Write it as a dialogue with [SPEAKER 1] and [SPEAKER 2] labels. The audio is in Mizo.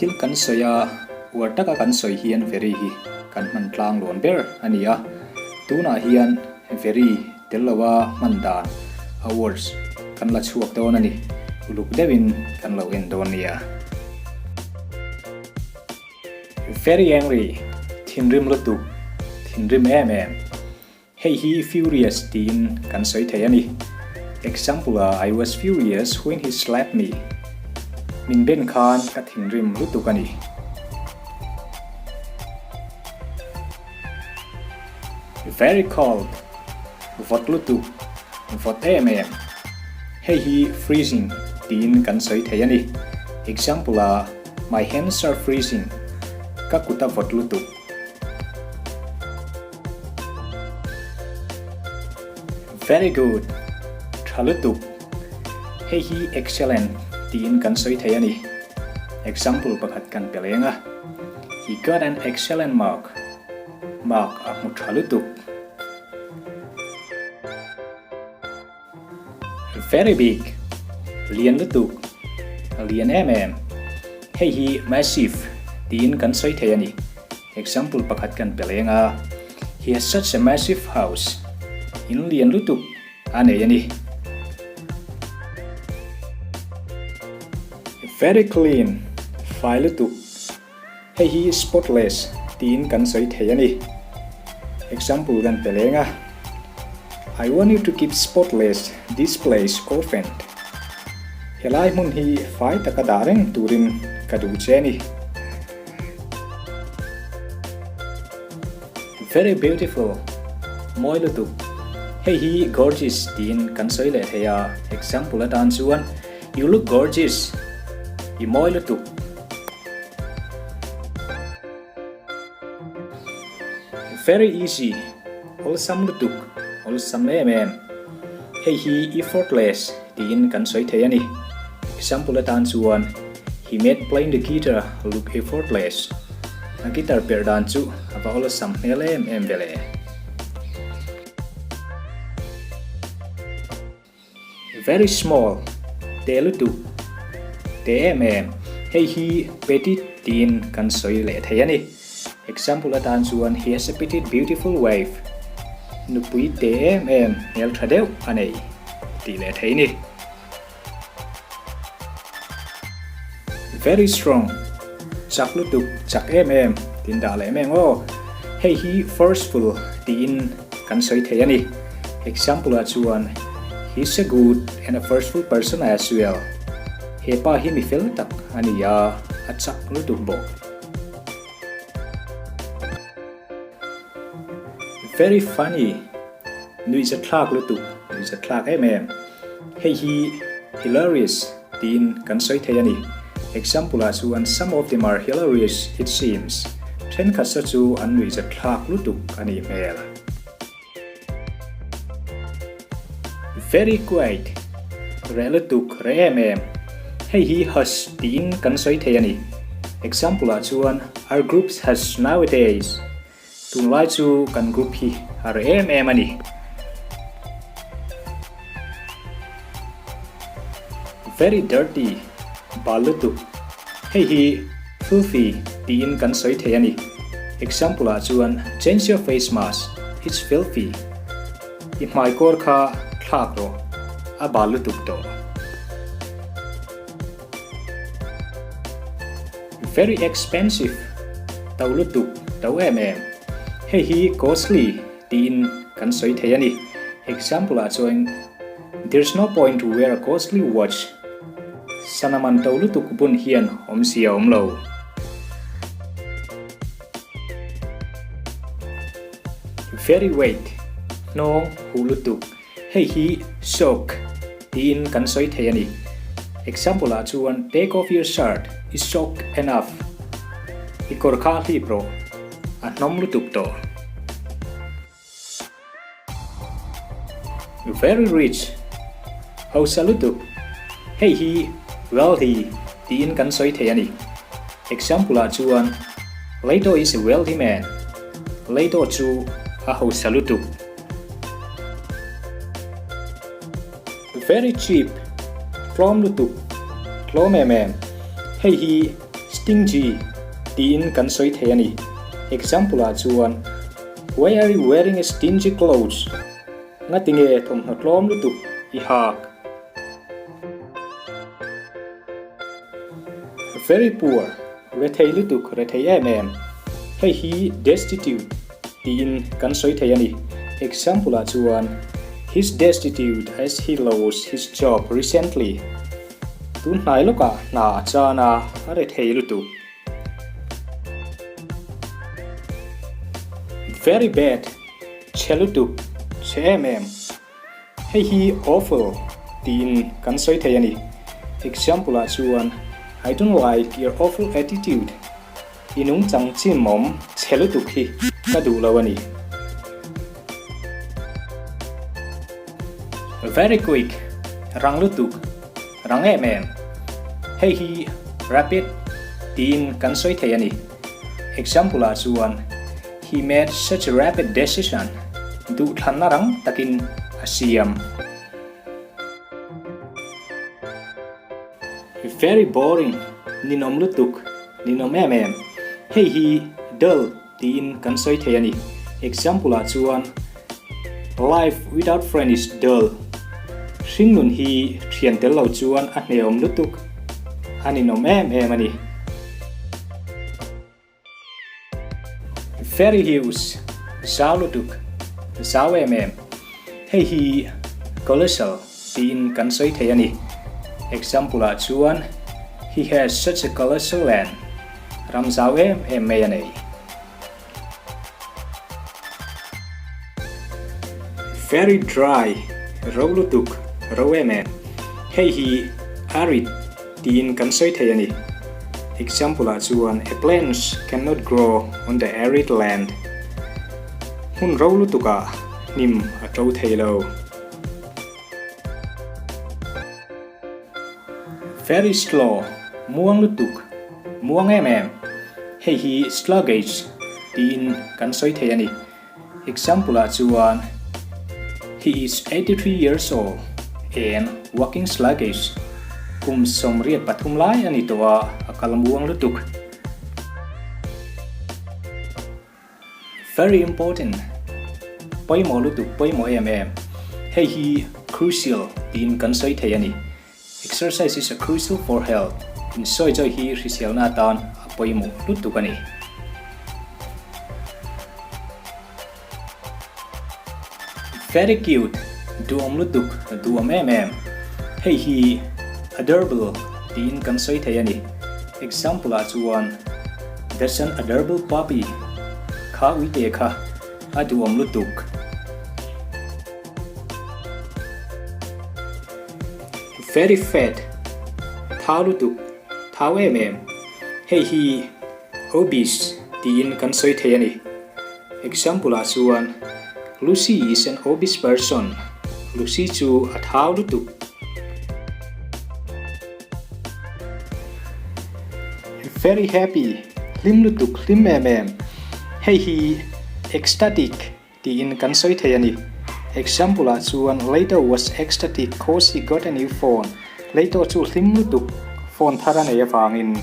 [SPEAKER 1] Thil kan sawi a, uar taka kan sawi hian very hi kan hman tlang lawn ber a ni a. Tunah hian very tel loa hman dan a words kan la chhuak dawn a ni. Uluk deuhin kan lo en dawn nia. Very angry, thinrim lutuk, thinrim em em. Hei hi furious tiin kan sawi thei a ni. Example ah I was furious when he slapped me. Min ben khan ka thinrim lutuk a ni. Very cold, vawt lutuk, vawt em em. Hei hi freezing tiin kan sawi thei a ni. Example ah My hands are freezing, ka kut a vawt lutuk. Very good! Tha lutuk. Hei hi excellent tiin kan sawi thei a ni. Example pakhat kan pe leng a. He got an excellent mark. Mark a hmu tha lutuk. Very big, lian lutuk, lian em em. Hei hi massive tiin kan sawi thei a ni. Example pakhat kan pe leng a, He has such a massive house. In lian lutuk a nei a ni. Very clean, fai lutuk. Hei hi spotless tiin kan sawi thei a ni. Example kan pe leng a, I want you to keep spotless this place opened. Helai hmun hi fai taka dah reng turin ka duh che a ni. Very beautiful, mawi lutuk. Hei hi gorgeous tiin kan sawi leh thei a, example atan chuan You look gorgeous, i mawi lutuk. Very easy, awlsam lutuk, awlsam em em. Hei hi effortless tiin kan sawi thei a ni. Example atan chuan, He made playing the guitar look effortless. A guitar perh dan chu a va awlsam hmel em em ve le. Very small, te lutuk, te em em. Hei hi petit tiin kan sawi leh thei a ni. Example atan chuan he has a petit beautiful wife, nupui te em em hmel tha deuh a nei tih leh thei ni. Very strong, chak lutuk, chak em em tin dah leh meng aw. Hei hi forceful tiin kan sawi thei a ni. Example ah chuan He is a good and a forceful person as well. He pa hi mi fel tak a ni a, a chak lutuk bawk. Very funny, nuihzathlak lutuk, nuihzathlak em em. Hei hi hilarious tiin kan sawi thei a ni. Example ah chuan some of them are hilarious it seems, thenkhat sa chu an nuihzathlak lutuk a nih hmel. Very quiet, reh lutuk, reh em em. Hei hi hush tiin kan sawi thei a ni. Example ah chuan our group hush nowadays, tunlai chu kan group hi a reh em em a ni. Very dirty, bal lutuk. Hei hi filthy tiin kan sawi thei a ni. Example ah chuan change your face mask, it's filthy. I hmai kawr kha thlak rawh, a bal lutuk tawh. Very expensive, to lutuk, to em em. Hei hi costly tiin kan sawi thei a ni. Example ah chuan There's no point to wear a costly watch, sana man to lutuk bun hian awmzia a awm lo. Very wet, hnawng huh lutuk, hei hi soak tiin kan sawi thei a ni. Example ah chuan take off your shirt, i soak enough, i kawr kha hlip rawh, a hnawm lutuk tawh. Very rich, hausa lutuk, hei hi wealthy tiin kan sawi thei a ni. Example ah chuan Leito is a wealthy man, Leito chu a hausa lutuk. Very cheap, tlawm lutuk, tlawm em em, hei hi. stingy tiin kan sawi thei a ni. Example ah chuan, Why are you wearing a stingy clothes? Ngatinge thawmhnaw tlawm lutuk i hak? Very poor, rethei lutuk, rethei em em. Hei hi destitute tiin kan sawi thei a ni. Example ah chuan, He's destitute as he lost his job recently. Tun hnai lawkah hna a chan a, a rethei lutuk. Very bad, chhe lutuk, chhe em em. Hei hi awful tiin kan sawi thei a ni. Example ah chuan, I don't like your awful attitude, i nungchang chimawm chhe lutuk hi ka duh lo a ni. Very quick, rang lutuk, rang em em. Hei hi rapid tiin kan sawi thei a ni. Example ah chuan, He made such a rapid decision, duhthlanna rang takin a siam. Very boring, ninawm lutuk, ninawm em em. Hei hi dull tiin kan sawi thei a ni. Example ah chuan, Life without friend is dull, hringnun hi thian tel lo chuan a hneawm lutuk, a ninawm em em a ni. Very huge, zau lutuk, zau em em. Hei hi colossal tiin kan sawi thei a ni. Example ah chuan, He has such a colossal land, ram zau em em mai a nei. Very dry, ro lutuk, ro em em. Hei hi arid tiin kan sawi thei a ni. Example ah chuan a plants cannot grow on the arid land. Hmun ro lutukah hnim a to thei lo. Very slow, muang lutuk, muang em em. Hei hi sluggish tiin kan sawi thei a ni. Example ah chuan, He is 83 years old and walking sluggish. Kum 83 lai a ni tawh a, a kal muang lutuk. Very important, pawimawh lutuk, pawimawh em em. Hei hi crucial tiin kan sawi thei a ni. Exercise is a crucial for health, insawi chawi hi hriselna atan a pawimawh lutuk a ni. Very cute, duhawm lutuk, duhawm em em. Hei hi adorable tiin kan sawi thei a ni. Example ah chuan, That's an adorable puppy, kha uite kha a duhawm lutuk. Very fat, thau lutuk, thau em em. Hei hi obese tiin kan sawi thei a ni. Example ah chuan, Lucy is an obese person, Lucy chu a thau lutuk. Very happy, hlim lutuk, hlim em em. Hei hi ecstatic Tiin kan sawi thei a ni. Example ah chuan Leito was ecstatic cause he got a new phone. Leito chu hlim lutuk phone thar a nei avangin.